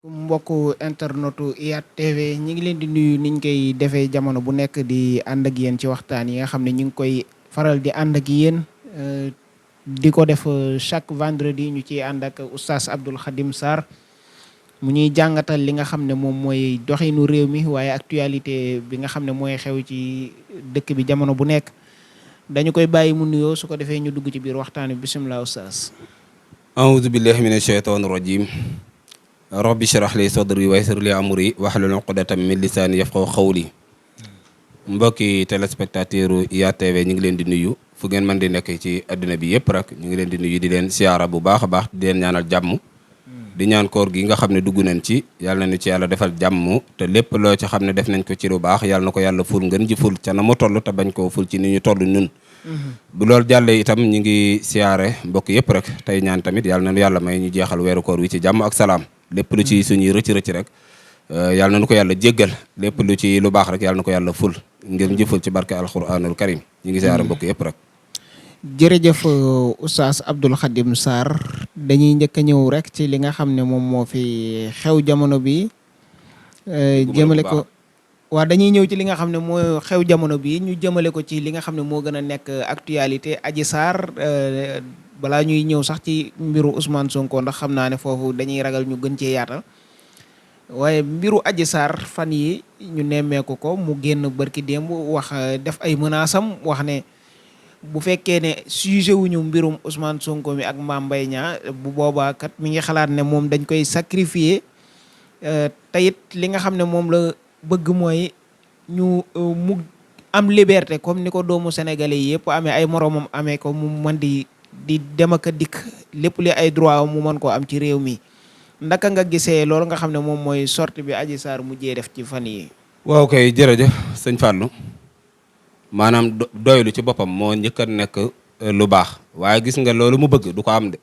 mbokku internetu IYAT TV ñi ngi leen di nuyu niñ koy defee jamono bu nekk di ànd ak yéen ci waxtaan yi nga xam ne ñu ngi koy faral di ànd ak yéen di ko def chaque vendredi ñu ciy ànd ak oustaz Abdoul Khadim Sarr mu ñuy jàngatal li nga xam ne moom mooy doxinu réew mi waaye actualité bi nga xam ne mooy xew ci dëkk bi jamono bu nekk dañu koy bàyyi mu nuyoo su ko defee ñu dugg ci biir waxtaan bi bisimilah oustaz. aoudu billahi min asheytaan rajim rabbi shrah li sadri wa yassir li amri wahlul uqdatam min lisaani yafqahu qawli. mbokki téléspectateur IYAT TV ñu ngi leen di nuyu fu ngeen mën di nekk ci adduna bi yëpp rek ñu ngi leen di nuyu di leen siyaara bu baax a baax di leen ñaanal jàmm di ñaan koor gi nga xam ne dugg nañ ci yàlla nañu ci yàlla defal jàmm te lépp loo ci xam ne def nañ ko ci lu baax yàlla na ko yàlla ful ngeen ji ful ca na mu toll te bañ koo ful ci ni ñu toll ñun. bu loolu jàllee itam ñu ngi siyaare mbokk yëpp rek tey ñaan tamit yàlla nañu yàlla may ñu jeexal weeru koor wi ci jàmm ak salaam lépp lu ci suñuy rëcc rek yàlla na ko yàlla jéggal lépp lu ci lu baax rek yàlla na ko yàlla ful ngir njëful ci barke alquranul karim ñu ngi siyaare mbokk yëpp rek. jërëjëf oustaz Abdoul Khadim Sarr dañuy njëkk a ñëw rek ci li nga xam ne moom moo fi xew jamono bi jëmale ko waaw dañuy ñëw ci li nga xam ne moo xew jamono bi ñu jëmale ko ci li nga xam ne moo gën a nekk actualité Adji Sarr balaa ñuy ñëw sax ci mbiru Ousmane Sonko ndax xam naa ne foofu dañuy ragal ñu gën cee yaatal waaye mbiru Adji Sarr fan yi ñu nemmeeku ko mu génn barki démb wax def ay menaces am wax ne bu fekkee ne sujet wuñu mbirum Ousmane Sonko mi ak Mame Mbaye Niang bu boobaa kat mi ngi xalaat ne moom dañ koy sacrifier te it li nga xam ne moom la bëgg mooy ñu mu am liberté comme ni ko doomu sénégalais yëpp amee ay moromam amee ko mu mën di dem ak a dikk lépp li ay droit mu mën koo am ci réew mi ndaka nga gisee loolu nga xam ne moom mooy sortie bi Adji Sarr mujjee def ci fan yi waaw kay jërëjëf sëñ Fallou maanaam doylu ci boppam moo njëkk a nekk lu baax waaye gis nga loolu mu bëgg du ko am de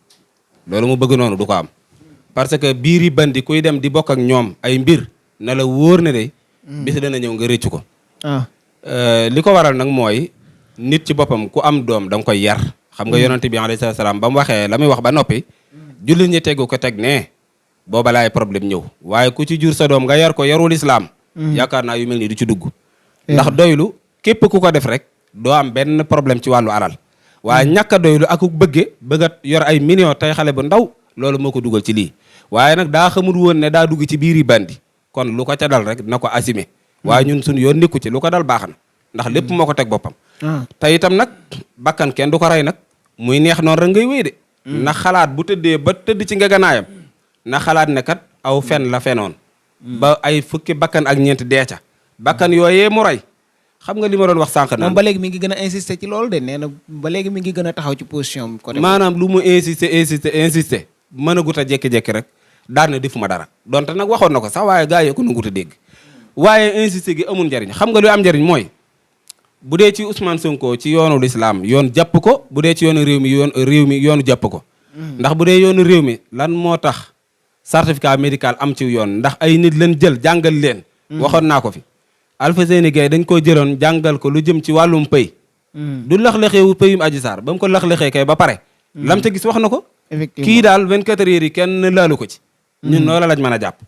loolu mu bëgg noonu du ko am parce que biir yi bandi kuy dem di bokk ak ñoom ay mbir na la wóor ne de bis dana ñëw nga réccu ko li ko waral nag mooy nit ci boppam ku am doom da nga koy yar xam nga yonent bi alayhi salaam ba mu waxee la muy wax ba noppi jullit ñi tegu ko teg ne booba laay problème ñëw waaye ku ci jur sa doom nga yar ko yarul islaam yaakaar naa yu mel nii du ci dugg ndax doylu képp ku ko def rek doo am benn problème ci wàllu alal waaye ñàkk a doylu ak bëgg a yor ay millions tey xale bu ndaw loolu moo ko dugal ci lii waaye nag daa xamul woon ne daa dugg ci biir yi bandi kon lu ko ca dal rek na ko assumer waaye ñun suñu yoon nekku ci lu ko dal baax na ndax lépp moo ko teg boppam te itam nag bakkan kenn du ko rey nag muy neex noonu rek ngay wéy de na xalaat bu tëddee ba tëdd ci ngeganaayam na xalaat ne kat aw fen la fenoon ba ay fukki bakkan ak ñeent dee ca bakkan yooyee mu rey xam nga li ma doon wax sànq naan moom ba léegi mi ngi gën a insister ci loolu de nee na ba léegi mi ngi gën a taxaw ci position bi maanaam lu mu insister mën a gut a jekki-jekki rek daan na defuma dara donte nag waxoon na ko sax waaye gaa yi ko nangut a dégg waaye insister gi amul njariñ xam nga lu am njariñ mooy bu dee ci Ousmane Sonko ci yoonu lislaam yoon jàpp ko bu dee ci yoonu réew mi yoonu jàpp ko ndax bu dee yoonu réew mi lan moo tax certificat médical am ci yoon ndax ay nit leen jël jàngal leen waxoon naa ko fi Alfayda Gaye dañ ko jëloon jàngal ko lu jëm ci wàllum pëy du lax-lexeewu pëyum Adji Sarr ba mu ko lax-lexee kay ba pare lam ca gis wax na ko kii daal 24 heures yi kenn laalu ko ci ñun loola lañ mën a jàpp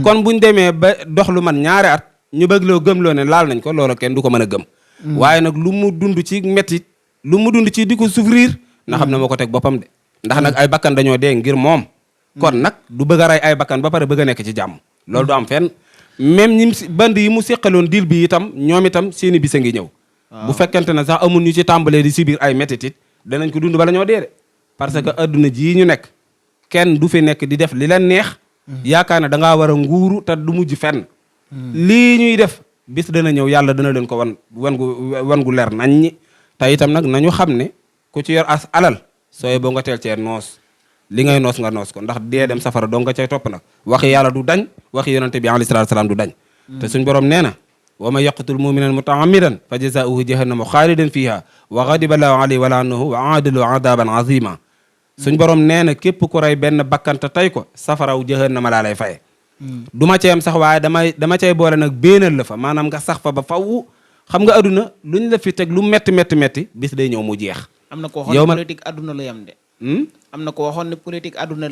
kon buñ demee ba dox lu man ñaari at ñu bëgg loo gëm loo ne laal nañ ko loola kenn du ko mën a gëm waaye nag lu mu dund ci mettit lu mu dund ci di ko souffrir na xam ne moo ko teg boppam de ndax nag ay bakkan dañoo dee ngir moom kon nag du bëgg a rey ay bakkan ba pare bëgg a nekk ci jàmm loolu du am fenn même ñi band yi mu seqaloon dil bi itam ñoom itam seeni bisa ngi ñëw bu fekkente ne sax amul ñu ci tàmbalee di sibir ay mettitit danañ ko dund bala ñoo dee de parce que adduna jii ñu nekk kenn du fi nekk di def li leen neex yaakaar ne da ngaa war a nguuru te du mujj fenn lii ñuy def bis dana ñëw yàlla dana leen ko wan gu leer nañ ñi te itam nag nañu xam ne ku ci yor as alal sooy boo nga teel cee noos li ngay noos nga noos ko ndax dee dem safara doo nga cay topp nag waxi yàlla du dañ waxi yonente bi alayhi salaatu salaam du dañ te suñ borom nee na wa man yaqtul muminan mutaamidan fa jazaauhu jahannamu xaalidan fiha wa ghadiba llaahu alayhi wa laanahu wa aadalu adaban azima suñ borom nee na képp ku rey benn bakkante tey ko safaraw jahannama laa lay faye du ma ceem sax waaye dama cay boole nag béenal la fa maanaam nga sax fa ba faw xam nga adduna luñ la fi teg lu metti bis day ñëw mu jeex am na ko waxoon ne politique adduna la yam de am na ko waxoon ne politique adduna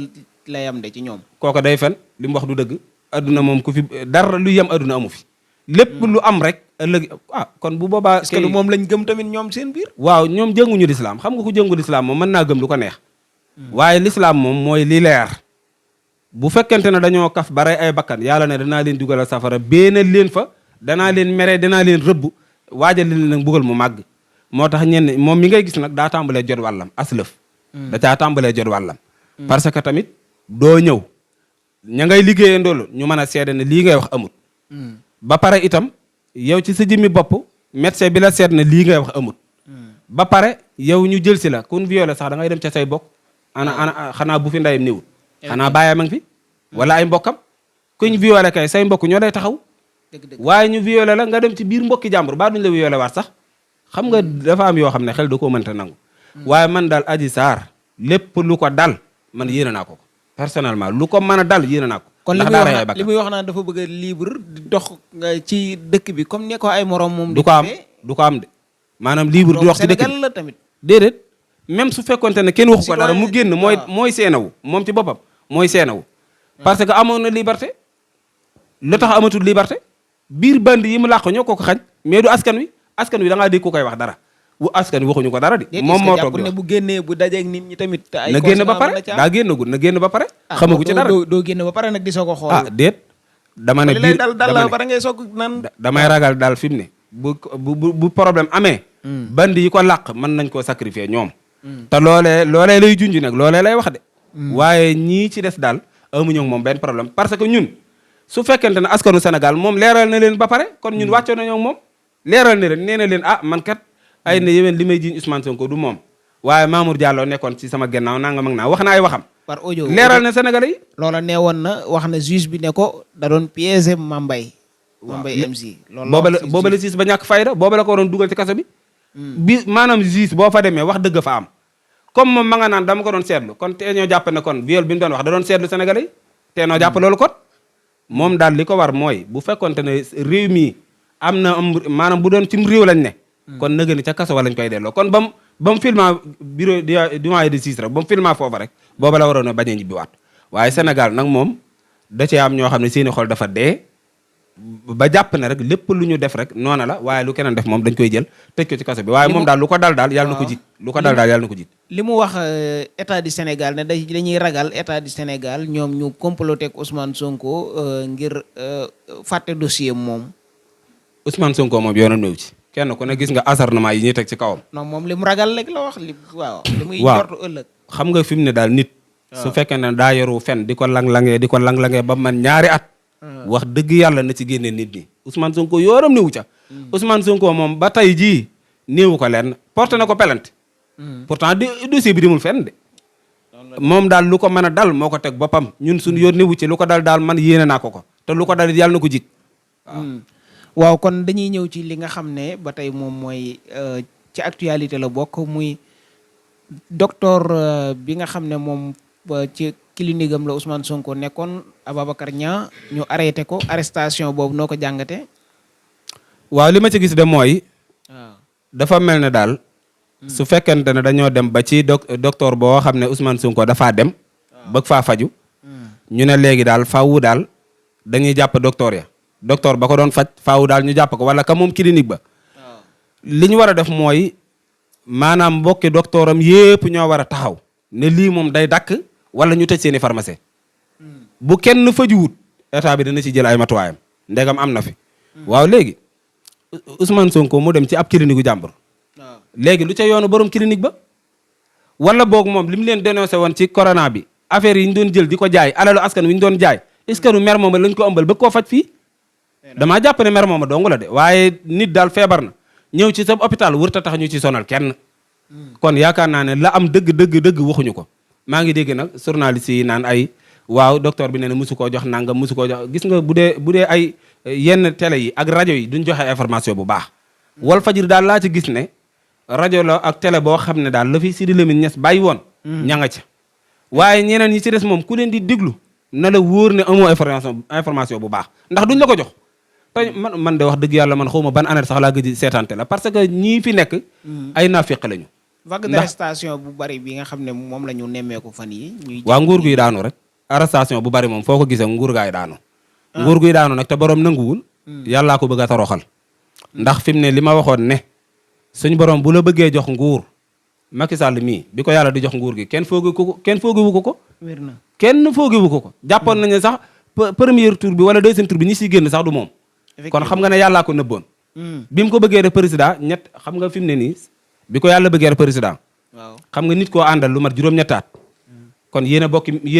la yam de ci ñoom. kooka day fen li mu wax du dëgg adduna moom ku fi dara lu yem adduna amu fi lépp lu am rek ëllëg kon bu boobaa. est-ce que du moom lañ gëm tamit ñoom seen biir. waaw ñoom jënguñu lislaam xam nga ku jëngu lislaam moom mën naa gëm lu ko neex. waaye lislaam moom mooy li leer. bu fekkente ne dañoo kaf ba rey ay bakkan yàlla ne danaa leen dugalal safara béenal leen fa danaa leen mere danaa leen rëbb waajal leen nag mbugal mu màgg. moo tax ñenn moom mi ngay gis nag daa tàmbalee jot wàllam aslëf. da caa tàmbalee jot wàllam. parce que tamit doo ñëw ña ngay liggéeyandoolu ñu mën a seede ne lii ngay wax amut. ba pare itam yow ci sa jëmmi bopp médecin bi la seet ne lii ngay wax amut. ba pare yow ñu jël si la kun violé sax da ngay dem ca say bokk. ana xanaa bu fi ndayam néewut. xanaa bàyyam a ngi fi. wala ay mbokkam. kuñ violé kay say mbokk ñoo lay taxaw. waaye ñu violé la nga dem ci biir mbokki jàmbur ba duñ la violé waat sax. xam nga dafa am yoo xam ne xel da koo mënta nangu. waaye man daal Adji Sarr lépp lu ko dal man yéene naa ko personnellement lu ko mën a dal yéene naa ko. kon li muy wax naan dafa bëgg a libre di dox ci dëkk bi comme ne ko ay morom moom. du ko am de maanaam libre di dox ci dëkk bi la tamit. déedéet même su fekkonte ne kenn waxu ko dara mu génn mooy seenawu moom ci boppam mooy seenawu. parce que amoon na liberté. lu tax amatul liberté. biir band yi mu làq ñoo ko xañ mais du askan wi da ngaa dégg ku koy wax dara. bu askan wi waxuñu ko dara di. moom moo toog ne bu génnee bu dajeeg nit ñi tamit. ay na génn ba pare daa génnagul na génn ba pare. xamagu ci dara doo génn ba pare nag di soog a xool. déet. dama ne biir dal la bara ngay soog nan. damay ragal daal fi mu ne. bu problème amee. band yi ko làq mën nañ koo sacrifier ñoom. te loolee lay junj nag loolee lay wax de. waaye ñii ci des daal amuñu ak moom benn problème parce que ñun su fekkente ne askanu Sénégal moom leeral na leen ba pare kon ñun wàccoo nañoo ak moom leeral na leen nee na leen man kat ay na yéwén li may jiiñ Ousmane Sonko du moom waaye Mamour Diallo nekkoon ci sama gennaaw nangam ak naa wax na ay waxam. par audio leeral na Sénégalais yi. loola nee woon na wax na juge bi ne ko da doon piéger Mambay. Mambay MC. loolu booba la juge ba ñàkk fayda booba la ko waroon dugal ci kaso bi. bi maanaam juge boo fa demee wax dëgg fa am. comme moom ma nga naan dama ko doon seetlu kon tee ñoo jàpp ne kon viol bi mu doon wax da doon seetlu Sénégalais yi tee noo jàpp loolu kon. moom daal li ko war mooy bu fekkonte ne réew mi am na maanaam bu doon cim réew lañ ne. kon nëgë ni ca kaso wala lañ koy delloo kon ba mu filma bureau du doyen de justice rek ba mu filma foofa rek booba la waroon a bañ a ñibbiwaat waaye Sénégal nag moom da cee am ñoo xam ne seeni xol dafa dee ba jàpp ne rek lépp lu ñu def rek noona la waaye lu keneen def moom dañ koy jël tëj ko ci kaso bi waaye moom daal lu ko dal daal yàlla na ko jik lu ko dal daal yàlla na ko jik li mu wax état du Sénégal ne dañuy ragal état du Sénégal ñoom ñu comploté ak Ousmane Sonko ngir fàtte dossier moom. Ousmane Sonko moom yoonam néew ci kenn ku ne gis nga acharnement yi ñuy teg ci kawam. non moom li mu ragal rek la wax li muy jortu ëllëg. xam nga fi mu ne daal nit. su fekkee ne daa yoru fen di ko lang-langee ba man ñaari at. wax dëgg yàlla na ci génne nit ñi Ousmane Sonko yoonam néewu ca. Ousmane Sonko moom ba tey jii néewu ko lenn porté na ko pelante. pourtant dossier bi demul fenn de. moom daal lu ko mën a dal moo ko teg boppam ñun suñu yoon néewu ci lu ko dal daal man yéene naa ko te lu ko dal yàlla na ko jik waaw kon dañuy ñëw ci li nga xam ne ba tey moom mooy ci actualité la bokk muy docteur bi nga xam ne moom ci clinique am la Ousmane Sonko nekkoon Ababacar Niang ñu arrêté ko arrestation boobu noo ko jàngate waaw li ma ci gis de mooy dafa mel ne daal su fekkente ne dañoo dem ba ci docteur boo xam ne Ousmane Sonko dafaa dem bëgg faa faju ñu ne léegi daal faawu daal dañuy jàpp docteur ya docteur ba ko doon faj faawu daal ñu jàpp ko wala ka moom clinique ba li ñu war a def mooy maanaam mbokki docteur am yépp ñoo war a taxaw ne lii moom day dakk wala ñu tëj seeni pharmacie bu kenn fajuwut état bi dana ci jël ay matuwaayam ndegam am na fi waaw léegi Ousmane Sonko mu dem ci ab clinique gu jàmbur léegi lu ca yoonu borom clinique ba wala boog moom li mu leen dénoncé woon ci corona bi affaire yi ñu doon jël di ko jaay alalu askan wi ñu doon jaay est-ce que du mer mooma lañ ko ëmbal bëgg koo faj fii damaa jàpp ne mer mooma dong la de waaye nit daal feebar na ñëw ci sa hôpital wërta tax ñu ci sonal kenn kon yaakaar naa ne la am dëgg waxuñu ko maa ngi dégg nag journaliste yi naan ay waaw docteur bi nee na musu koo jox nangam musu koo jox gis nga bu dee ay yenn télé yi ak rajo yi duñ joxe information bu baax wal fajir daal laa ci gis ne rajo la ak télé boo xam ne daal la fi Sidi Lamine Niass bàyyi woon ña nga ca waaye ñeneen ñi ci des moom ku leen di déglu na la wóor ne amoo information bu baax ndax duñ la ko jox te man de wax dëgg yàlla man xawma ban année sax laa gëj seetaante la parce que ñii fi nekk ay naafeq lañu vague d'arrestation bu bari bi nga xam ne moom la ñu nemmeeku fan yi waa nguur guy daanu rek arrestation bu bari moom foo ko gisee nguur gaay daanu nguur guy daanu nag te borom nanguwul yàllaa ko bëgg a toroxal ndax fi mu ne li ma waxoon ne suñ borom bu la bëggee jox nguur Macky Sall mii bi ko yàlla di jox nguur gi kenn foogiwu ko wér na kenn foogiwu ko jàppoon nañu sax premier tour bi wala deuxième tour bi ñi siy génn sax du moom kon xam nga ne yàllaa ko nëbboon bi mu ko bëggee def président ñett xam nga fi mu ne nii bi ko yàlla bëggee def président waaw xam nga nit koo àndal lu mat juróom-ñettaat kon yéen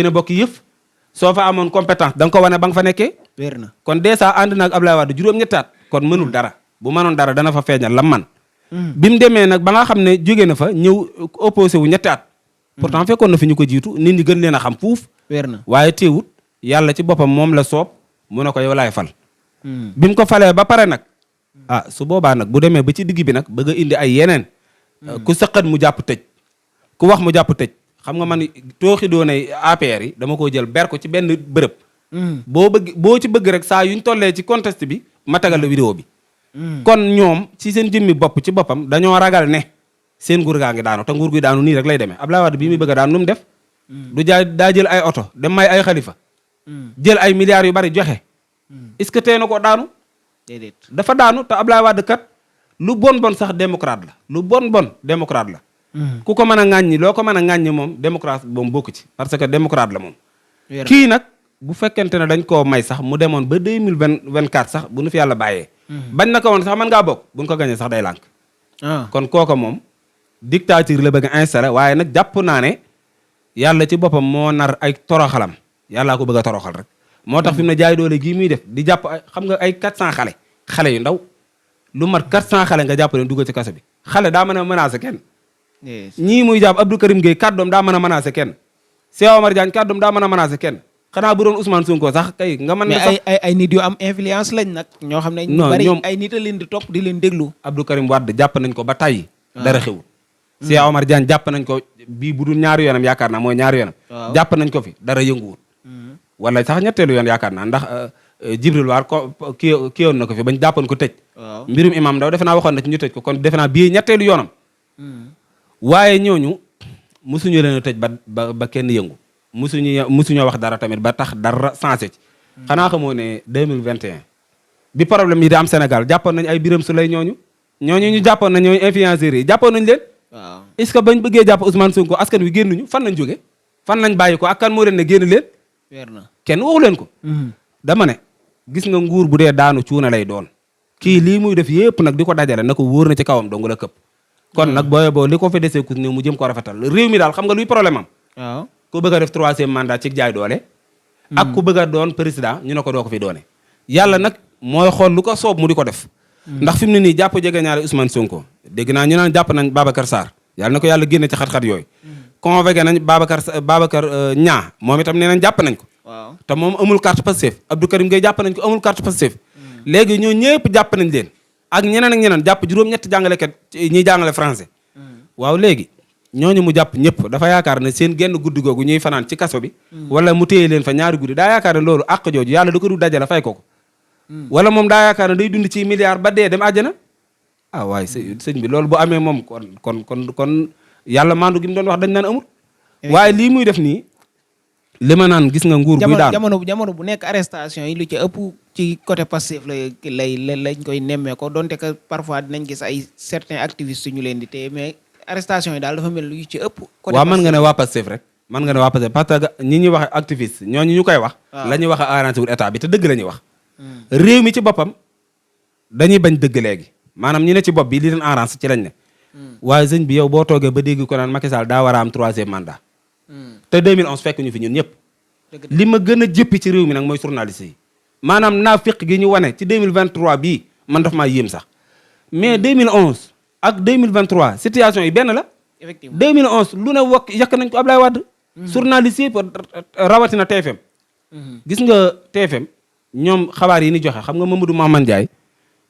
a bokki yëf soo fa amoon compétence da nga ko wane ba nga fa nekkee wér na kon dèjà ànd naag Abdoulaye Wade juróom-ñettaat kon mënul dara bu mënoon dara dana fa feeñal lam man bi mu demee nag ba nga xam ne jóge na fa ñëw opposé wu ñetti at pourtant fekkoon na fi ñu ko jiitu nit ñi gën leen a xam fuuf wér na waaye teewut yàlla ci boppam moom la soob mu ne ko yow laay fal bi mu ko falee ba pare nag su boobaa nag bu demee ba ci digg bi nag bëgg a indi ay yeneen ku sëqat mu jàpp tëj ku wax mu jàpp tëj xam nga man tooxi doonay APR yi dama ko jël ber ko ci benn bërëb boo ci bëgg rek saa yuñ tollee ci contexte bi ma tagal la vidéo bi kon ñoom ci seen jëmmi bopp ci boppam dañoo ragal ne seen nguur gaa ngi daanu te nguur gi daanu nii rek lay demee Abdoulaye Wade bii muy bëgg a daanu nu mu def du jaay daa jël ay oto dem may ay xalifa jël ay milliards yu bari joxe est-ce que tee na ko daanu déedéet dafa daanu te Abdoulaye Wade kat lu bon bon sax démocrate la lu bon bon démocrate la ku ko mën a ŋàññi loo ko mën a ŋàññi moom démocrate moom bokku ci parce que démocrate la moom kii nag bu fekkente ne dañ koo may sax mu demoon ba 2024 sax bu nu fi yàlla bàyyee bañ na ko woon sax mën ngaa bokk buñ ko gañee sax day lànk kon kooka moom dictature la bëgg a installé waaye nag jàpp naa ne yàlla ci boppam moo nar ay toroxalam yàllaa ko bëgg a toroxal rek moo tax fi mu ne jaay doole gii muy def di jàpp ay xam nga ay 400 xale yu ndaw lu mat 400 xale nga jàpp leen dugg ci kaso bi xale daa mën a menacé kenn ñii muy jàpp Abdou Karim Gueye kàddoom daa mën a menacé kenn Cheikh Omar Diagne kàddoom daa mën a menacé kenn xanaa bu doon Ousmane Sonko sax kay nga mën na sax ay nit yu am influence lañ nag ñoo xam ne ñu bari ay nit a leen di topp di leen déglu Abdou Karim Wade jàpp nañ ko ba tàyyi dara xewul Cheikh Omar Diagne jàpp nañ ko bii bu dul ñaari yoonam yaakaar naa mooy ñaari yoonam jàpp nañ ko fi dara yënguwul wala sax ñetteelu yoon yaakaar naa ndax Jibril Waar ko kii yoon na ko fi bañ jàppoon ko tëj mbirum imam Ndaw defe naa waxoon na ci ñu tëj ko kon defe naa bii ñetteelu yoonam waaye ñooñu musuñu leen a tëj ba kenn yëngu musuñoo wax dara tamit ba tax dara sensé ci xanaa xamoo ne 2021 bi problème yi di am Sénégal jàppoon nañ ay Biram Souleye ñooñu ñu jàppoon nañ ñooñu influenceurs yi jàppoon nañ leen est ce que bañ bëggee jàpp Ousmane Sonko askan wi génnuñu fan lañ jóge fan lañ bàyyi ko ak kan moo leen ne génn leen kenn waxu leen ko dama ne gis nga nguur bu dee daanu cuuna lay doon kii lii muy def yépp nag di ko dajale na ko wóor na ci kawam dong la këpp kon nag boo li ko fi desee ku ne mu jëm ko rafetal réew mi daal xam nga luy problème am waaw ku bëgg a def 3e mandat ci jaay doole ak ku bëgg a doon président ñu ne ko doo ko fi doone yàlla nag mooy xool lu ko soob mu di ko def ndax fi mu ne nii jàpp jege ñaare Ousmane Sonko dégg naa ñu naan jàpp nañ Babacar Sarr yàlla na ko yàlla génne ci xat-xat yooyu convoqué nañ Babacar Niang moom itam nee nañ jàpp nañ ko te moom amul carte Pastef Abdou Karim Gueye jàpp nañ ko amul carte Pastef léegi ñoo ñëpp jàpp nañ leen ak ñeneen jàpp juróom-ñetti jàngalekat ñiy jàngale français waaw léegi ñooñu mu jàpp ñëpp dafa yaakaar ne seen genn guddi googu ñuy fanaan ci kaso bi wala mu téye leen fa ñaari guddi daa yaakaar ne loolu àq jooju yàlla da ko du dajale fay ko wala moom daa yaakaar ne day dund ci milliard ba dee dem àjjana waaye sëñ bi loolu bu amee moom kon yàlla maandu gi mu doon wax dañ naan amul waaye lii muy def nii li ma naan gis nga nguur guy daan jamono bu nekk arrestation yi lu ci ëpp ci côté Pastef lañ koy nemmee ko donte que parfois dinañ gis ay certains activistes ñu leen di téye mais arrestation yi daal dafa mel lu ci ëpp waaw mën nga ne waa Pastef rek mën nga ne waa Pastef parce que ñi ñuy wax activiste ñooñu ñu koy wax la ñuy wax a arrangé wul état bi te dëgg la ñuy wax réew mi ci boppam dañuy bañ dëgg léegi maanaam ñi ne ci bopp bi li leen arrangé ci lañ ne waaye sëñ bi yow boo toogee ba dégg ko naan Macky Sall daa war a am 3e mandat te 2011 fekk ñu fi ñun ñëpp li ma gën a jëppi ci réew mi nag mooy journaliste yi maanaam naafiq gi ñu wane ci 2023 bii man daf maa yéem sax mais 2011 ak 2023 situation yi benn la effectivement 2011 lu ne yàq nañ ko Ablaye Wade journaliste yëpp rawatina TFM gis nga TFM ñoom xabaar yi ni joxe xam nga Mamadou Mahamane Ndiaye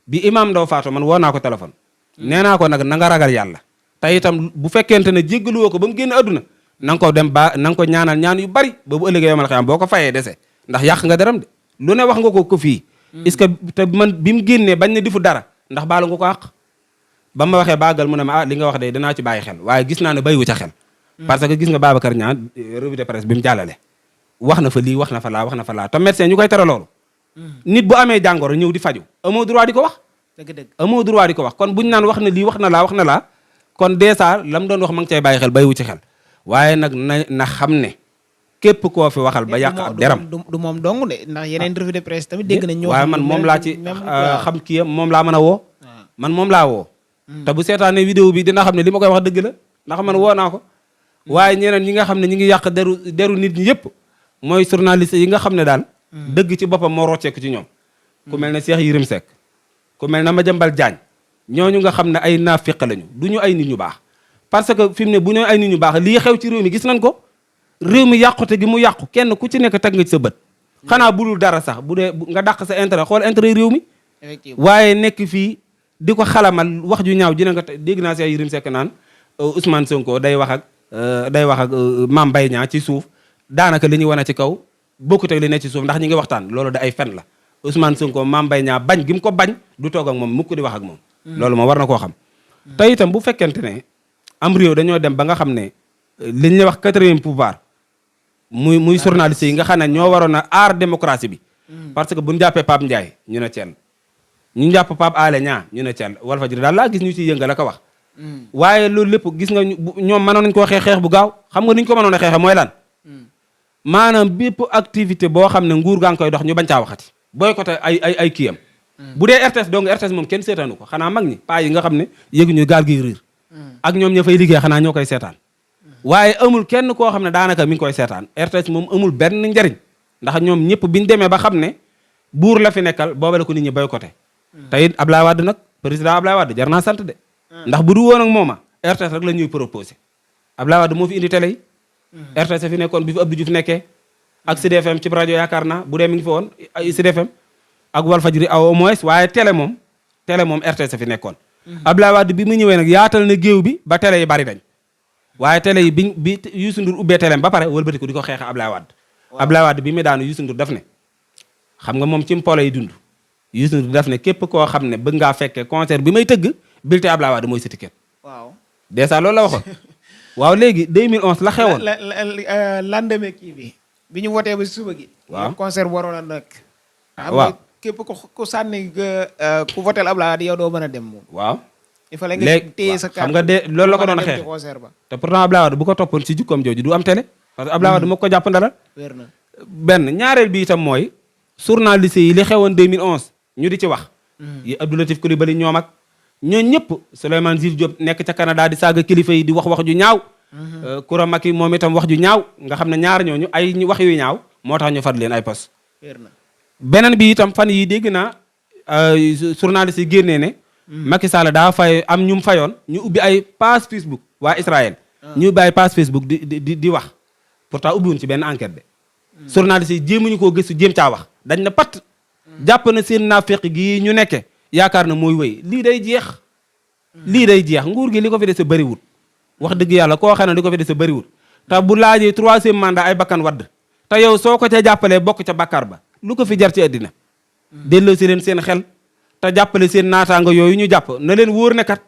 bi imam Ndaw faatu man woo naa ko téléphone nee naa ko nag na nga ragal yàlla te itam bu fekkente ne jéggaluwoo ko ba mu génn àdduna na nga ko dem ba na nga ko ñaanal ñaan yu bari ba bu ëllëgee yomal xiyam boo ko fayee dese ndax yàq nga deram de lu ne wax nga ko fii est-ce que te man bi mu génnee bañ ne difu dara ndax baalu nga ko àq ba ma waxee baagal mu ne ma li nga wax de danaa ci bàyyi xel waaye gis naa ne bàyyiwu ca xel parce que gis nga Babacar Niang revue de presse bi mu jàllale wax na fa lii wax na fa laa wax na fa laa te médecin ñu koy tere loolu. nit bu amee jàngoro ñëw di faju amoo droit di ko wax. dëgg-dëgg amoo droit di ko wax kon buñu naan wax na lii wax na laa wax na laa kon dèjà la mu doon wax ma ngi cay bàyyi xel bàyyiwu ci xel waaye nag na xam ne képp koo fi waxal ba yàq ab deram. du moom dong de ndax yeneen revue de presse tamit dégg nañ. ñoo waaye man moom laa ci xam kii yam moom laa mën a woo. man moom laa woo. te bu seetaanee vidéo bi dina xam ne li ma koy wax dëgg la ndax man woo naa ko. waaye ñeneen ñi nga xam ne ñi ngi yàq deru nit ñi yëpp mooy journaliste yi nga xam ne daal. dëgg ci boppam moo rocceeku ci ñoom. ku mel ne Cheikh Yérim Seck ku mel ne Madiambal Diagne ñooñu nga xam ne ay naafiq lañu du ñu ay nit ñu baax parce que fi mu ne bu ñu ay nit ñu baax lii xew ci réew mi gis nañ ko réew mi yàqute gi mu yàqu kenn ku ci nekk teg nga ci sa bët xanaa budul dara sax bu dee nga dàq sa intérêt xool intérêt réew mi waaye nekk fii di ko xalamal wax ju ñaaw dina nga dégg naa Cheikh Yérim Seck naan Ousmane Sonko day wax ak Mame Mbaye Niang ci suuf daanaka li ñuy wane ci kaw bokkut ak li ne ci suuf ndax ñi ngi waxtaan loolu da ay fen la Ousmane Sonko Mame Mbaye Niang bañ gi mu ko bañ du toog ak moom mukk di wax ak moom loolu moom war na koo xam te itam bu fekkente ne am réew dañoo dem ba nga xam ne li ñuy wax quatrième pouvoir muy journaliste yi nga xam ne ñoo waroon a aar démocratie bi parce que bu ñu jàppee Pape Ndiaye ñu ne ceel ñu jàpp Pape Alé Niang ñu ne ceel Walfadjri daal laa gis ñu ciy yëngal a ko wax waaye loolu lépp gis nga ñoom mënoon nañ koo xeex bu gaaw xam nga ni ñu ko mënoon a xeexe mooy lan maanaam bépp activité boo xam ne nguur gaa ngi koy dox ñu bañ caa waxati boycotté ay kiyam bu dee RTS donc RTS moom kenn seetaanu ko xanaa mag ñi paa yi nga xam ne yéguñu gaal gi riir ak ñoom ña fay liggéey xanaa ñoo koy seetaan waaye amul kenn koo xam ne daanaka mi ngi koy seetaan RTS moom amul benn njariñ ndax ñoom ñëpp biñu demee ba xam ne buur la fi nekkal booba la ko nit ñi boycotté te it Ablaye Wade nag président Ablaye Wade jar naa sant de ndax bu du woon ak mooma RTS rek la ñuy proposé Ablaye Wade moo fi indi télé yi RTS fi nekkoon bi fi Abdou Diouf nekkee ak Sud FM ci rajo yaakaar naa bu dee mi ngi fi woon Sud FM ak Walfadjri au moins waaye télé moom RTS fi nekkoon Ablaye Wade bi mu ñëwee nag yaatal na géew bi ba télé yi bari dañ waaye télé yi bi Youssou Ndour ubbee télé ba pare wëlbati ko di ko xeexe Ablaye Wade Ablaye Wade bi mu daanu Youssou Ndour daf ne xam nga moom ci mpolo yi dund Youssou Ndour daf ne képp koo xam ne bëgg ngaa fekkee concert bi may tëgg bilte Ablaye Wade mooy sa ticket waaw dèjà loolu la waxoon waaw léegi 2011 la xewoon lendemain kii bi ñu wotee ba suba gi waaw concert waroon a nag waaw képp ku sànni ku votel Ablaye Wade yow doo mën a dem moom waaw il fallait nga téye sa carte xam nga de loolu la ko doon xeex concert ba te pourtant Ablaye Wade bu ko toppoon ci jukkoom jooju du am télé parce que Ablaye Wade moo ko jàpp ndalal wér na benn ñaareel bi itam mooy journaliste yi li xewoon 2011 ñu di ci wax yi Abdou Latif Coulibaly ñoom ak ñooñu ñëpp Souleymane Jules Diop nekk ca Canada di saaga kilifa yi di wax ju ñaaw Koura Macky moom itam wax ju ñaaw nga xam ne ñaar ñooñu ay wax yu ñaaw moo tax ñu fat leen ay poste wér na beneen bi itam fan yi dégg naa journaliste yi génnee ne Macky Sall daa fay am ñu mu fayoon ñu ubbi ay page Facebook waa Israël ñu ubbi ay page Facebook di wax pourtant ubbiwuñ ci benn enquête de journaliste yi jéemuñu koo gëstu jéem caa wax dañ na pat jàpp na seen naafeq gi ñu nekke yaakaar na mooy wéy lii day jeex nguur gi li ko fi dese bëriwul wax dëgg yàlla koo xam ne li ko fi dese bëriwul te bu laajee 3e mandat ay bakkan wadd te yow soo ko ca jàppalee bokk ca bàkkaar ba lu ko fi jar ci àddina delloo si leen seen xel te jàppale seen naataanga yooyu ñu jàpp na leen wóor ne kat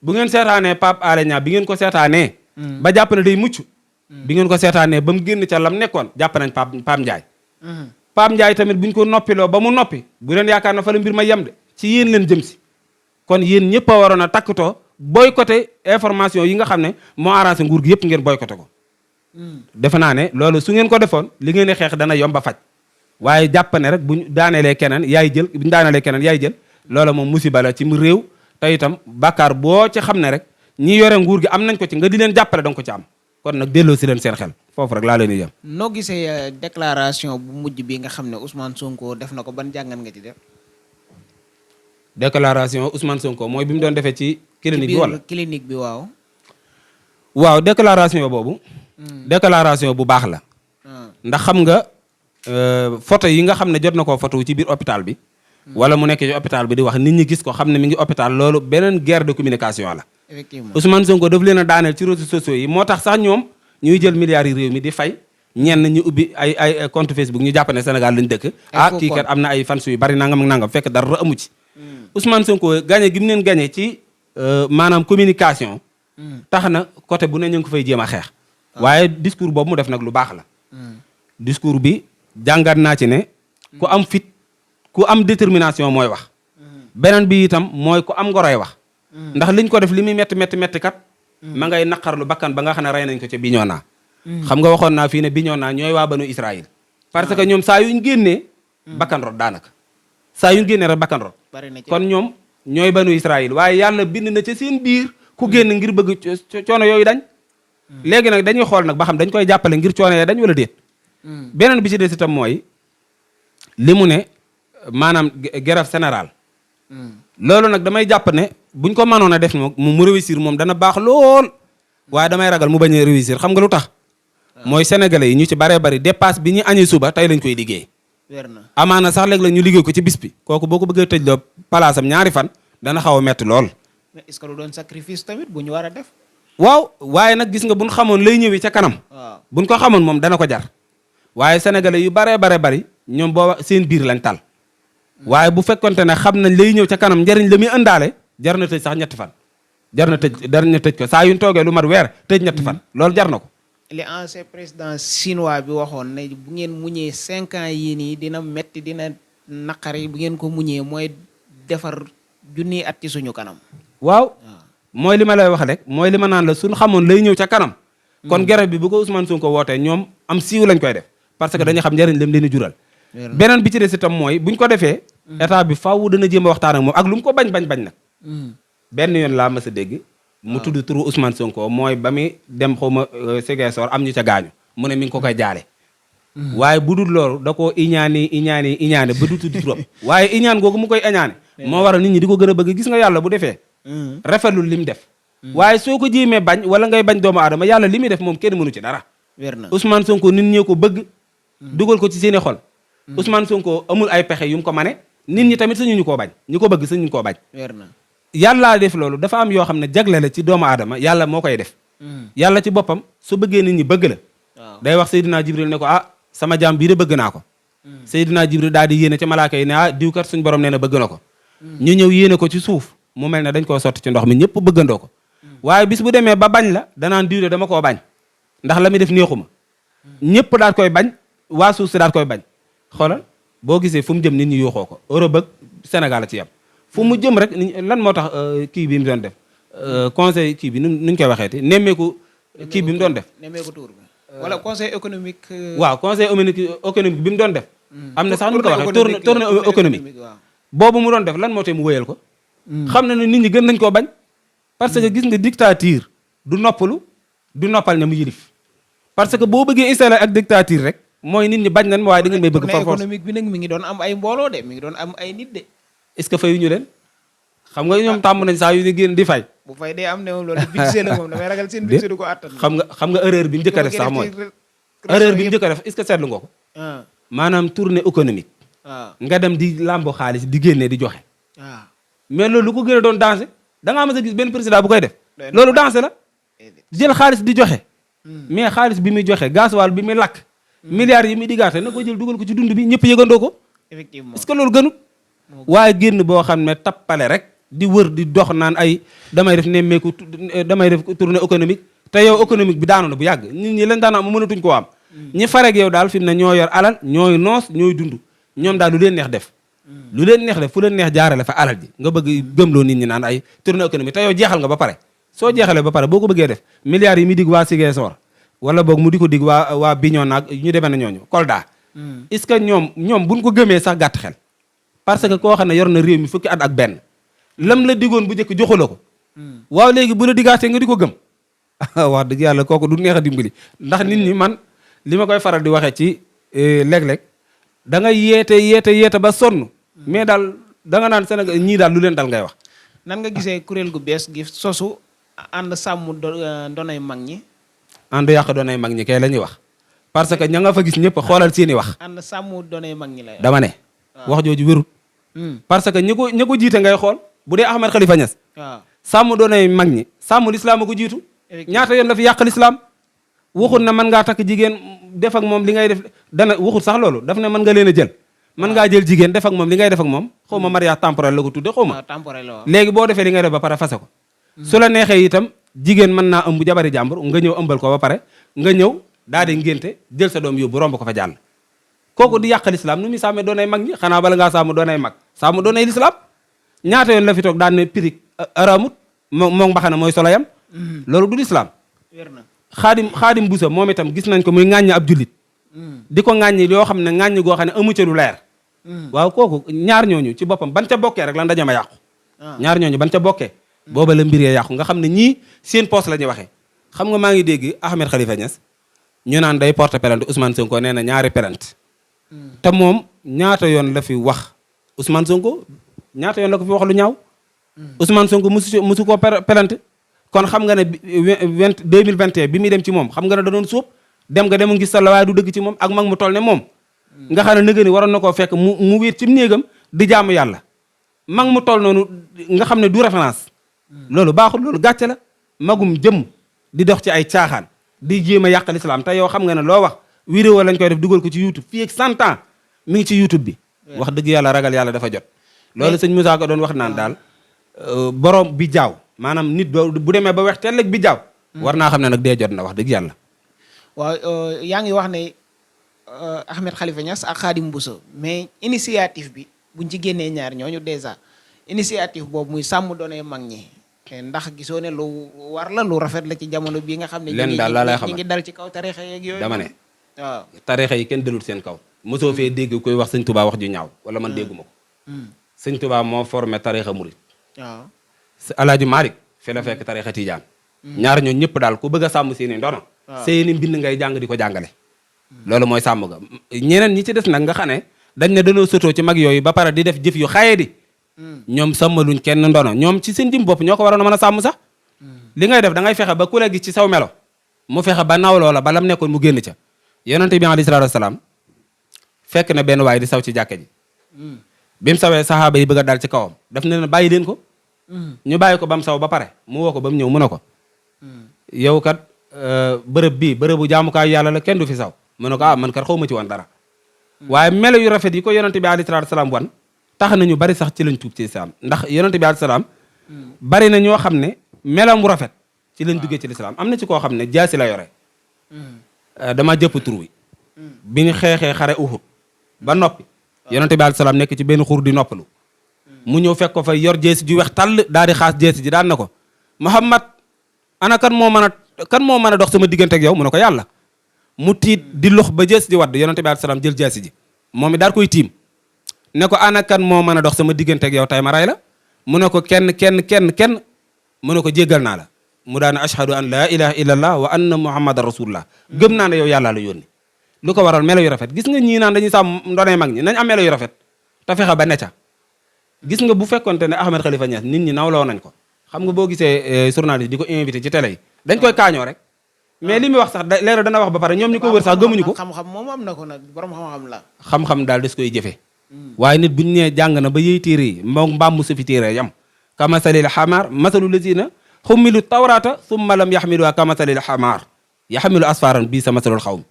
bu ngeen seetaanee Pape Alé Niang bi ngeen ko seetaanee ba jàpp ne day mucc bi ngeen ko seetaanee ba mu génn ca lam nekkoon jàpp nañ Pape Ndiaye Pape Ndiaye tamit buñ ko noppiloo ba mu noppi bu leen yaakaar na fa la mbir ma yem de ci yéen leen jëm si kon yéen ñëpp a waroon a takkatoo boycotté information yi nga xam ne moo arrangé nguur gi yëpp ngeen boycotté ko defe naa ne loolu su ngeen ko defoon li ngeen di xeex dana yomb a faj waaye jàpp ne rek buñ daanelee keneen yaay jël loola moom musiba la ci mu réew te itam bàkkaar boo ci xam ne rek ñi yore nguur gi am nañ ko ci nga di leen jàppale danga ko ci am kon nag delloo si leen seen xel foofu rek laa leen di yem. noo gisee déclaration bu mujj bi nga xam ne Ousmane Sonko def na ko ban jàngat nga ci def. déclaration Ousmane Sonko mooy bi mu doon defee ci clinique bi wala clinique bi waaw. waaw déclaration boobu. déclaration bu baax la. ndax xam nga photo yi nga xam ne jot na koo photo ci biir hôpital bi. wala mu nekk ci hôpital bi di wax nit ñi gis ko xam ne mi ngi hôpital loolu beneen guerre de communication la. effectivement Ousmane Sonko daf leen a daaneel ci réseaux sociaux yi moo tax sax ñoom ñuy jël milliards yi réew mi di fay ñenn ñu ubbi ay compte Facebook ñu jàpp ne Sénégal lañ dëkk. kii kat am na ay fans yu bari nangam ak nangam fekk dara amu ci. Ousmane Sonko gagné gi mu leen gagné ci maanaam communication. tax na côté bu ne ñu ngi ko fay jéem a xeex. waaye discours boobu mu def nag lu baax la. discours bi jàngat naa ci ne ku am fit ku am détermination mooy wax beneen bi itam mooy ku am ngoroy wax ndax liñ ko def li muy metti kat ma ngay naqarlu bakkan ba nga xam ne rey nañ ko ca Bignona xam nga waxoon naa fii ne Bignona ñooy waa banu Israël parce que ñoom saa yuñ génnee bakkan rot daanaka saa yuñ génnee rek bakkan rot kon ñoom ñooy banu Israël waaye yàlla bind na ca seen biir ku génn ngir bëgg coono yooyu dañ léegi nag dañuy xool nag ba xam dañ koy jàppale ngir coono yooyu dañ wala déet beneen bi ci des itam mooy li mu ne maanaam grève générale loolu nag damay jàpp ne buñ ko mënoon a def mu réussir moom dana baax lool waaye damay ragal mu bañ a réussir xam nga lu tax mooy sénégalais yi ñu ci baree bari dépasse bi ñu añee suba tey lañ koy liggéey amaana sax léeg la ñu liggéey ko ci bis bi kooku boo ko bëggee tëj loo palaasam ñaari fan dana xaw a metti lool mais est-ce que lu doon sacrifice tamit bu ñu war a def waaw waaye nag gis nga buñ xamoon lay ñëwee ca kanam buñ ko xamoon moom dana ko jar waaye sénégalais yu baree bari ñoom booba seen biir lañ tal waaye bu fekkonte ne xam nañ lay ñëw ca kanam njariñ la muy ëndaale jar na tëj sax ñetti fan jar na tëj ko saa yuñ toogee lu mat weer tëj ñetti fan loolu jar na ko li ancien président chinois bi waxoon ne bu ngeen muñee 5 ans yii nii dina metti dina naqari bu ngeen ko muñee mooy defar junniy at ci suñu kanam waaw mooy li ma lay wax rek mooy li ma naan la suñ xamoon lay ñëw ca kanam kon grève bi bu ko Ousmane Sonko wootee ñoom am siiw lañ koy def parce que dañuy xam njariñ lam leen di jural beneen bi ci des itam mooy buñ ko defee état bi faaw dana jéem a waxtaan ak moom ak lu mu ko bañ nag benn yoon laa mas a dégg mu tudd turu Ousmane Sonko mooy ba muy dem xaw ma Ziguinchor am ñu ca gaañu mu ne mi ngi ko koy jaale waaye bu dul loolu da koo iñaane ba du tudd turam waaye iñaan googu mu koy iñaane moo waral nit ñi di ko gën a bëgg gis nga yàlla bu defee rafetlul li mu def waaye soo ko jéemee bañ wala ngay bañ doomu aadama yàlla li muy def moom kenn mënu ci dara Ousmane Sonko nit ñee ko bëgg dugal ko ci seeni xol Ousmane Sonko amul ay pexe yu mu ko mane nit ñi tamit sañu ñu koo bañ ñi ko bëgg sañu ñu koo bañ yàllaa def loolu dafa am yoo xam ne jagle la ci doomu aadama yàlla moo koy def yàlla ci boppam su bëggee nit ñi bëgg la day wax Seydina Jibril ne ko sama jaam bii de bëgg naa ko Seydina Jibril daal di yéene ci malaaka yi ne diw kat suñ borom nee na bëgg na ko ñu ñëw yéene ko ci suuf mu mel ne dañ koo sotti ci ndox mi ñëpp bëggandoo ko waaye bis bu demee ba bañ la danaan diw de dama koo bañ ndax la muy def neexuma ñëpp daal koy bañ waa suuf si daal koy bañ xoolal boo gisee fu mu jëm nit ñi yuuxoo ko Europe ak Sénégal ci yam fu mu jëm rek lan moo tax kii bi mu doon def conseil kii bi nuñ koy waxeeti nemmeeku kii bi mu doon def nemmeeku tour bi wala conseil économique waaw conseil économique bi mu doon def am na sax nu ko waxee tournée économique boobu mu doon def lan moo tax mu wéyal ko xam na ne nit ñi gën nañ koo bañ parce que gis nga dictature du noppalu du noppal ña mu yilif parce que boo bëggee installer ak dictature rek mooy nit ñi bañ nañ ma waaye da ngeen may bëgg par force économique bi nag mi ngi doon am ay mbooloo de mi ngi doon am ay nit de est-ce que fayu ñu leen xam nga ñoom tàmm nañ saa yu ñu génn di fay bu fay dee am ne moom loolu budget la moom damay ragal seen budget du ko attan xam nga erreur bi mu njëkk a def sax mooy erreur bi mu njëkk a def est-ce que seetlu nga ko maanaam tournée économique nga dem di làmbo xaalis di génnee di joxe mais loolu lu ko gën a doon danger da ngaa mas a gis benn président bu koy def loolu danger la jël xaalis di joxe mais xaalis bi muy joxe gasoil bi muy lakk milliards yi muy diggaate na ko jël dugal ko ci dund bi ñëpp yëgandoo ko effectivement est-ce que loolu gënut waaye génn boo xam ne tappale rek di wër di dox naan ay damay def nemmeeku damay def tournée économique te yow économique bi daanu na bu yàgg nit ñi leen daan am mënatuñ koo am ñi farek yow daal fi mu ne ñoo yor alal ñooy noos ñooy dund ñoom daal lu leen neex def lu leen neex def fu leen neex jaarale fa alal ji nga bëgg gëmloo nit ñi naan ay tournée économique te yow jeexal nga ba pare soo jeexalee ba pare boo ko bëggee def milliards yi muy dig waa Ziguinchor wala boog mu di ko dig waa Bignona ak ñu demee na ñooñu Kolda est-ce que ñoom buñ ko gëmee sax gàtt xel parce que koo xam ne yor na réew mi fukki at ak benn lam la digoon bu njëkk joxu la ko waaw léegi bu la digaatee nga di ko gëm wax dëgg yàlla kooku du neex a dimbali ndax nit ñi man li ma koy faral di waxee ci léeg-léeg da nga yeete ba sonn mais daal da nga naan Sénégal ñii daal lu leen dal ngay wax nan nga gisee kuréel gu bees gi sosu ànd sàmm doonay mag ñi ànd yàq doonay mag ñi kay la ñuy wax parce que ña nga fa gis ñëpp xoolal seeni wax ànd sàmm doonay mag ñi lay dama ne wax jooju wérut parce que ñi ko jiite ngay xool bu dee Ahmed Khalifa Niass sàmm doonay mag ñi sàmm lislaam a ko jiitu ñaata yoon la fi yàq lislaam waxut na mën ngaa takk jigéen def ak moom li ngay def dana waxut sax loolu daf ne mën nga leen a jël mën ngaa jël jigéen def ak moom li ngay def ak moom xaw ma mariage temporel la ko tudde xaw ma léegi boo defee li ngay def ba pare fase ko su la neexee itam jigéen mën naa ëmb jabari jàmbur nga ñëw ëmbal ko ba pare nga ñëw daa di ngénte jël sa doom yóbbu romb ko fa jàll kooku di yàq lislaam nu muy sàmmee doonay mag ñi xanaa bala ngaa sàmm doonay mag sàmm doonay lislaam ñaata yoon la fi toog daan ne pirig aramut moo mbaxana mooy solo yam loolu du lislaam xaadim busa moom itam gis nañ ko muy ŋàññi ab jullit di ko ŋàññi yoo xam ne ŋàññi goo xam ne amu ca lu leer waaw kooku ñaar ñooñu ci boppam ban ca bokkee rek lan dañoo ma yàqu ñaar ñooñu ban ca bokkee booba la mbir yee yàqu nga xam ne ñii seen poste la ñuy waxee xam nga maa ngi dégg Ahmed Khalifa Niass ñu naan day porte plainte Ousmane Sonko nee na ñaari plainte te moom ñaata yoon la fi wax Ousmane Sonko ñaata yoon la ko fi wax lu ñaaw Ousmane Sonko musu koo plainte kon xam nga ne 2021 bi muy dem ci moom xam nga ne da doon sóob dem nga demu ngis sa la waaye du dëgg ci moom ak mag mu toll ne moom nga xam ne nëgë ni waroon na koo fekk mu wéet ci néegam di jaamu yàlla mag mu toll noonu nga xam ne du référence loolu baaxul loolu gàcce la magum jëm di dox ci ay caaxaan di jéem a yàqal islam te yow xam nga ne loo wax vidéo lañ koy def dugal ko ci YouTube fii ak 100 ans mi ngi ci YouTube bi wax dëgg yàlla ragal yàlla dafa jot loolu sëñ Moussa ko doon wax naan daal borom bi jaaw maanaam nit bu demee ba weex teel bi jaaw war naa xam ne nag dee jot na wax dëgg yàlla waaw yaa ngi wax ne Ahmed Khalifa Niass ak Khadim Bousso mais initiative bi buñ ci génnee ñaar ñooñu dèjà initiative boobu muy sàmm doonee mag ñi ndax gisoo ne lu war la lu rafet la ci jamono bii nga xam ne leen daal laa lay xamal ñi ngi dal ci kaw tarixa yeeg yooyu dama ne waaw tarixa yi kenn dalul seen kaw mosoo fee dégg koy wax sëñ Touba wax ju ñaaw wala man dégguma ko sëñ Touba moo formé tarixa murit waaw Alaaji Malick fi la fekk tarixa Tijaan ñaar ñoo ñëpp daal ku bëgg a sàmm seeni ndono seeni mbind ngay jàng di ko jàngale loolu mooy sàmm ga ñeneen ñi ci des nag nga xam ne dañ ne dañoo sotoo ci mag yooyu ba pare di def jëf yu xaye di ñoom sàmmaluñ kenn ndono ñoom ci seen jëm bopp ñoo ko waroon a mën a sàmm sax li ngay def da ngay fexe ba ku la gis ci saw melo mu fexe ba naw loola ba lam nekkoon mu génn ca yonente bi alayhi salaatu wasalaam fekk na benn waay di saw ci jàkka ji bi mu sawee saxaaba yi bëgg a dal ci kawam daf ne leen bàyyi leen ko ñu bàyyi ko ba mu saw ba pare mu woo ko ba mu ñëw mu ne ko yow kat bërëb bii bërëbu jaamukaay yàlla la kenn du fi saw mu ne ko ah man kat xaw ma ci woon dara waaye melo yu rafet yi ko yonente bi alayhi salaatu wasalaam wan tax nañu bari sax ci lañ tuub ci lislaam ndax yonente bi alayhi salaam bari na ñoo xam ne melam mu rafet ci lañ duggee ci lislaam am na ci koo xam ne jaasi la yore dama jëpp tur wi bi ñu xeexee xare Uhud ba noppi yonente bi alayhi salaam nekk ci benn xur di noppalu mu ñëw fekk ko fa yor jeesi ju weex tàll daal di xaas jeesi ji daan na ko Muhammad ana kan moo mën a dox sama diggante ak yow mu ne ko yàlla mu tiit di lox ba jeesi ji wadd yonente bi alayhi salaam jël jeesi ji moom it daal koy tiim ne ko ana kan moo mën a dox sama diggante ak yow tay ma ray la mu ne ko kenn mu ne ko jéggal naa la mu daane ashhadu an laa ilaha illallah wa anna muhammadan rasulullah gëm naa ne yow yàllaa la yónni lu ko waral melo yu rafet gis nga ñii naan dañuy sàmm ndonee mag ñi nañ am melo yu rafet te fexe ba necca gis nga bu fekkonte ne Ahmed Khalifa Niass nit ñi nawloo nañ ko xam nga boo gisee journaliste di ko invité ci télé yi dañ koy kaañoo rek mais li muy wax sax leer dana wax ba pare ñoom ñu ko wër sax gëmuñu ko xam-xam moom am na ko nag borom xam-xam la xam-xam daal des koy jëfe waaye nit buñu nee jàng na ba yëy téere yi moom mbaam mu safi téere yam kamasalil xamaar masalu lazina xummilu tawrata summa lam yaxmiluha kamasalil xamaar yaxmilu asfaran bii sa masalul xawm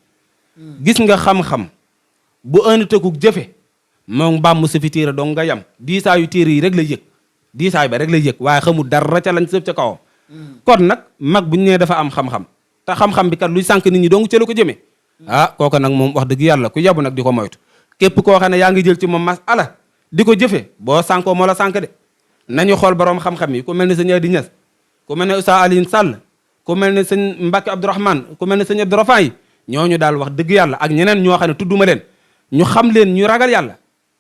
gis nga xam-xam bu ënd tëkkuk jëfe moom mbaam mu safi téere dong nga yam diisaayu téere yi rek lay yëg diisaay ba rek lay yëg waaye xamul dara ca lañ sëf ca kawam kon nag mag buñu nee dafa am xam-xam te xam-xam bi kat luy sànq nit ñi dong ca la ko jëmee ah kooku nag moom wax dëgg yàlla ku yabu nag di ko moytu képp koo xam ne yaa ngi jël ci moom masala di ko jëfe boo sànkoo moo la sànk de nañu xool borom xam-xam yi ku mel ne sëñ Adi Ñas ku mel ne Oustaz Alioune Sall ku mel ne sëñ Mbacke Abdourahmane ku mel ne sëñ Abdourafan yi ñooñu daal wax dëgg yàlla ak ñeneen ñoo xam ne tudduma leen ñu xam leen ñu ragal yàlla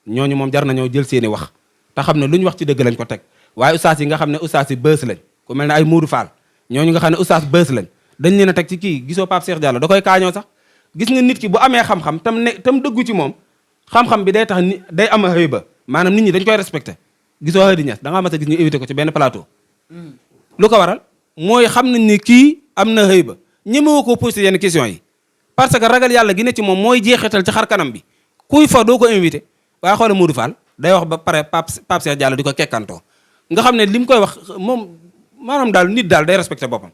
ñooñu moom jar nañoo jël seeni wax te xam ne lu ñu wax ci dëgg lañ ko teg waaye ustaas yi nga xam ne ustaas yi bës lañ ku mel ne ay Modou Fall ñooñu nga xam ne ustaas bës lañ dañ leen a teg ci kii gisoo Pape Cheikh Diallo da koy kaañoo sax gis nga nit ki bu amee xam-xam tam dëggu ci moom xam-xam bi day tax ni day am xëy ba maanaam nit ñi dañ koy respecté gisoo Hady Niass da ngaa mas a gis ñu évité ko ci benn plateau lu ko waral mooy xam nañ ni kii am na xëy ba ñemewoo ko posé yenn question yi parce que ragal yàlla gi ne ci moom mooy jeexital ci xar kanam bi kuy fa doo ko invité waaye xoole Modou Fall day wax ba pare Pape Cheikh Diallo di ko kekkantoo nga xam ne li mu koy wax moom maanaam daal nit daal day respecté boppam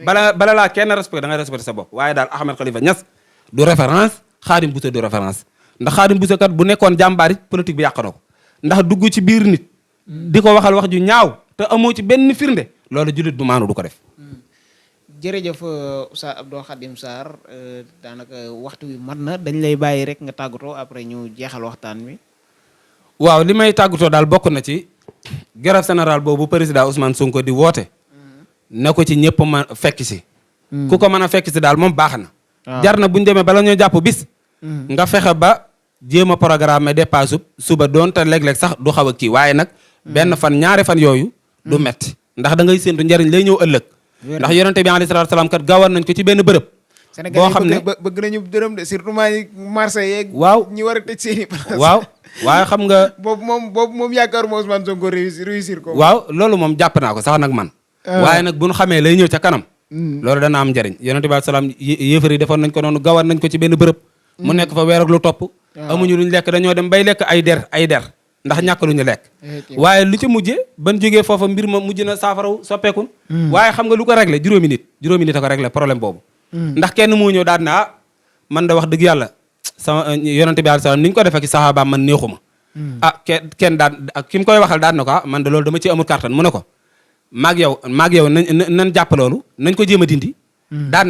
bala laa kenn respecté da ngay respecté sa bopp waaye daal Ahmed Khalifa Niass du référence Khadim Bousso du référence ndax Khadim Bousso kat bu nekkoon jàmbaar it politique bi yàq na ko ndax dugg ci biir nit di ko waxal wax ju ñaaw te amoo ci benn firnde loolu jullit bu maanu du ko def jërëjëf Oustaz Abdou Khadim Sarr daanaka waxtu wi mat na dañ lay bàyyi rek nga tàggatoo après ñu jeexal waxtaan wi. waaw li may tàggatoo daal bokk na ci grève générale boobu président Ousmane Sonko di woote. na ko ci ñëpp ma fekk si. ku ko mën a fekk si daal moom baax na. jar na bu ñu demee bala ñoo jàpp bis. nga fexe ba jéem a programme dépasse suba doonte léeg-léeg sax du xaw a kii waaye nag. benn fan ñaari fan yooyu. du metti ndax da ngay séntu njariñ lay ñëw ëllëg. ndax yonente bi alayhi salaatu salaam kat gawar nañ ko ci benn bërëb. boo xam ne bëgg nañu dërëm de surtout maa ngi marché yeeg. waaw ñi war a tëj seen i place. waaw waaye xam nga. boobu moom yaakaar moo Ousmane Sonko réussir ko. waaw loolu moom jàpp naa ko sax nag man. waaye nag bu ñu xamee lay ñëw ca kanam. loolu dana am njariñ yonente bi alayhi salaam yéefar yi defoon nañ ko noonu gawar nañ ko ci benn bërëb. mu nekk fa weer ak lu topp. amuñu luñ lekk dañoo dem bay lekk ay der ndax ñàkk lu ñu lekk. waaye lu ci mujje ban jógee foofa mbir ma mujj na saafaraw soppeekun waaye xam nga lu ko réglé juróomi nit a ko réglé problème boobu. ndax kenn moo ñëw daal ne man da wax dëgg yàlla sama yonente bi alayhi salaam ni ñu ko defee ci saxaabaam man neexuma kenn daan ki mu koy waxal daan na ko man de loolu dama ci amul kàttan mu ne ko maag yow nañ jàpp loolu nañ ko jéem a dindi. daan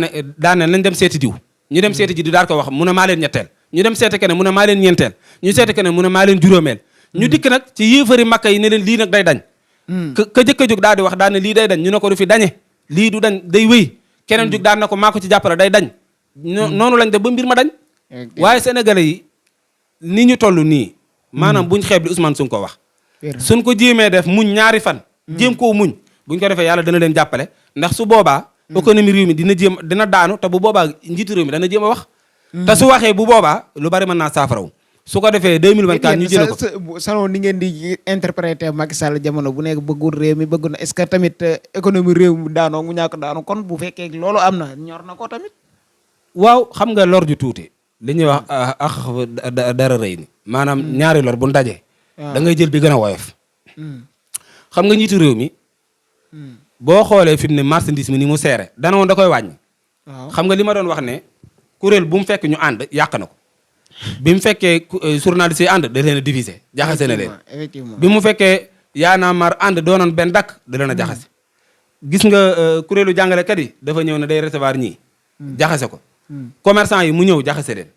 ne nañ dem seeti diw ñu dem seeti ji di daal ko wax mu ne maa leen ñetteel ñu dem seeti keneen mu ne maa leen ñeenteel ñu seeti keneen mu ne maa leen juróomeel ñu dikk nag ci yéefari makka yi ne leen lii nag day dañ ka jëkk a jóg daal di wax daal ne lii day dañ ñu ne ko du fi dañe lii du dañ day wéy keneen jóg daan na ko maa ko ci jàppale day dañ noonu lañ def ba mbir ma dañ waaye sénégalais yi ni ñu toll nii maanaam buñ xeeb li Ousmane Sonko wax suñ ko jéemee def muñ ñaari fan jéem koo muñ buñ ko defee yàlla dana leen jàppale ndax su boobaa économie réew mi dina daanu te bu boobaa njiitu réew mi dana jéem a wax te su waxee bu boobaa lu bari mën naa saafaraw su ko defee 2024 ñu jël ko salon ni ngeen di interpréter Macky Sall jamono bu nekk bëggul réew mi bëgg na est-ce que tamit économie réew mi daanoo mu ñàkk daanu kon bu fekkee loolu am na ñor na ko tamit. waaw xam nga lor ju tuuti li ñuy wax dara rëy ni maanaam ñaari lor bu ndaje. da ngay jël bi gën a woyof. xam nga njiitu réew mi. boo xoolee fi mu ne marchandise mi ni mu seere dana woon da koy wàññi. xam nga li ma doon wax ne kuréel bu mu fekk ñu ànd yàq na ko. bi mu fekkee journaliste yi ànd da leen a diviser jaxase na leen. bi mu fekkee yaanaa mar ànd doonoon benn dakk da leen a jaxase. gis nga kuréelu jàngalekat yi dafa ñëw ne day recevoir ñii. jaxase ko. commerçant yi mu ñëw jaxase leen.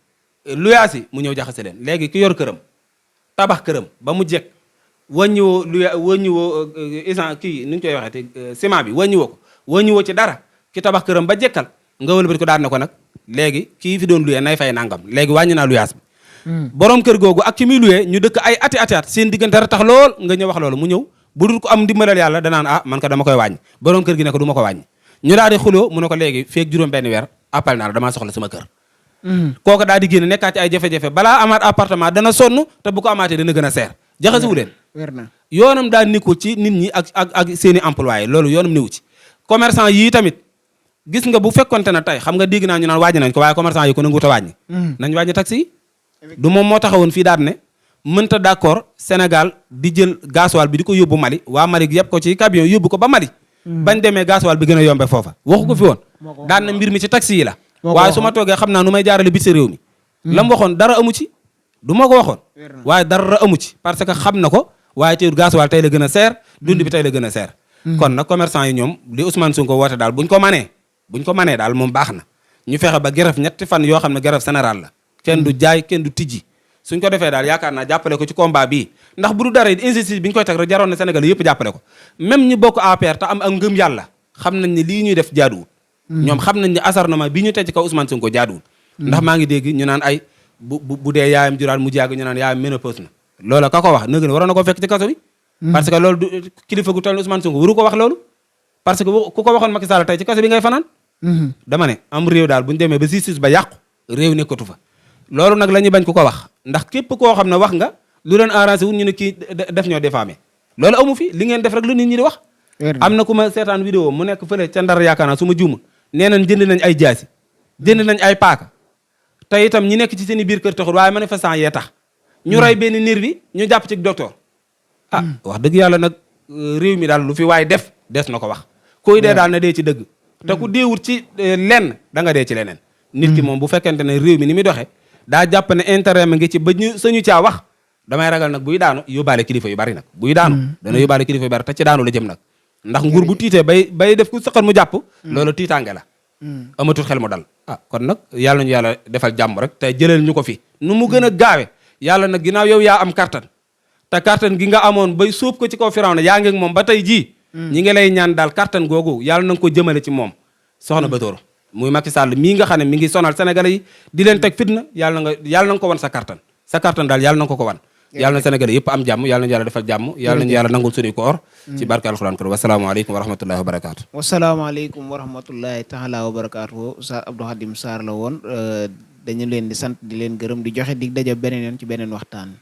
luyaas yi mu ñëw jaxase leen léegi ki yor këram tabax këram ba mu jekk wàññiwoo wàññiwoo essence kii ni ñu koy waxee te ciment bi wàññiwoo ci dara ki tabax këram ba jekkal nga wëlbati ko daan na ko nag léegi kii fi doon luyee nay fay nangam léegi wàññi naa luyaas bi. borom kër googu ak ki muy luyee ñu dëkk ay ati at seen diggante rek tax lool nga ñëw wax loolu mu ñëw bu dul ko am ndimbalal yàlla danaan man ko dama koy wàññi borom kër gi ne ko du ma ko wàññi ñu daal di xuloo mu ne ko léegi feeg juróom benn weer appal naa la damaa soxla sama kër. kooku daal di génn nekkaat ci ay jafe-jafe balaa amaat appartement dana sonn te bu ko amaatee dana gën a seer jaxasewu leen. yoonam daal ni ko ci nit ñi ak seen i employé loolu yoonam niwu ci commerçant yii tamit gis nga bu fekkonte na tey xam nga dégg naa ñu naan wàññi nañ ko waaye commerçant yi ko nanguut a wàññi nañ wàññi taxi yi du moom moo taxawoon fii daal ne mënta d'accord Sénégal di jël gasoil bi di ko yóbbu Mali waa Mali yëpp ko ci camion yóbbu ko ba Mali bañ demee gasoil bi gën a yombe foofa waxu ko fi woon daan na mbir mi ci taxi yi la waaye su ma toogee xam naa nu may jaarale bit sa réew mi la mu waxoon dara amu ci du ma ko waxoon waaye dara amu ci parce que xam na ko waaye teewul gasoil tey la gën a seer dund bi tey la gën a seer kon nag commerçant yi ñoom li Ousmane Sonko woote daal buñ ko manee daal moom baax na ñu fexe ba grève ñetti fan yoo xam ne grève générale la kenn du jaay kenn du tijji suñ ko defee daal yaakaar naa jàppale ko ci combat bii ndax bu du dara injustice bi ñu koy teg rek jaroon na Sénégal yëpp jàppale ko même ñi bokk APR te am ak ngëm yàlla xam nañ ne lii ñuy def jaaduwul ñoom xam nañ ne acharnement bii ñu teg ci kaw Ousmane Sonko jaaduwul ndax maa ngi dégg ñu naan ay bu dee yaayam juraal mu jàgg ñu naan yaayam ménopause na loola ka ko wax nëg na waroon na ko fekk ci kaso bi parce que loolu du kilifa gu toll Ousmane Sonko waru ko wax loolu parce que ku ko waxoon Macky Sall tey ci kaso bi ngay fanaan dama ne am réew daal bu ñu demee ba justice ba yàqu réew nekkatu fa loolu nag la ñuy bañ ku ko wax ndax képp koo xam ne wax nga lu leen arrangé wul ñu ne kii def ñoo diffamé loolu amu fi li ngeen def rek lu nit ñi di wax am na ku ma seetaan vidéo mu nekk fële ca Ndar yaakaar naa su ma juuma nee nañ jënd nañ ay jaasi jënd nañ ay paaka te itam ñi nekk ci seen i biir kër taxul waaye manifestant yee tax ñu rey benn niir bi ñu jàpp ci docteur wax dëgg yàlla nag réew mi daal lu fi waaye def des na ko wax koy dee daal na dee ci dëgg te ku deewut ci lenn da nga dee ci leneen nit ki moom bu fekkente ne réew mi ni muy doxee daa jàpp ne intérêt ma ngi ci ba ñu sañu caa wax damay ragal nag buy daanu yóbbaale kilifa yu bari nag buy daanu dana yóbbaale kilifa yu bari te ci daanu la jëm nag ndax nguur bu tiitee bay def ku sëqat mu jàpp loolu tiitaange la amatul xel mu dal kon nag yàlla ñu yàlla defal jàmm rek te jëlal ñu ko fi nu mu gën a gaawe yàlla nag ginnaaw yow yaa am kattan te kattan gi nga amoon bay suub ko ci kaw Firawna yaa ngi ak moom ba tey jii ñi ngi lay ñaan daal kattan googu yàlla na nga ko jëmale ci moom soxna Batoor muy Macky Sall mii nga xam ne mi ngi sonal Sénégalais yi di leen teg fitna yàlla na nga ko wan sa kattan daal yàlla na nga ko wan yàlla na Sénégalais yëpp am jàmm yàlla nañu yàlla defal jàmm yàlla nañu yàlla nangul suñuy koor ci barke alxuraan ko wasalaamaaleykum wa rahmatullahi wa barakaatu wasalaamaaleykum wa rahmatullahi taala wa barakaatu Oustaz Abdou Khadim Sarr la woon dañu leen di sant di leen gërëm di joxe dig daje beneen yoon ci beneen waxtaan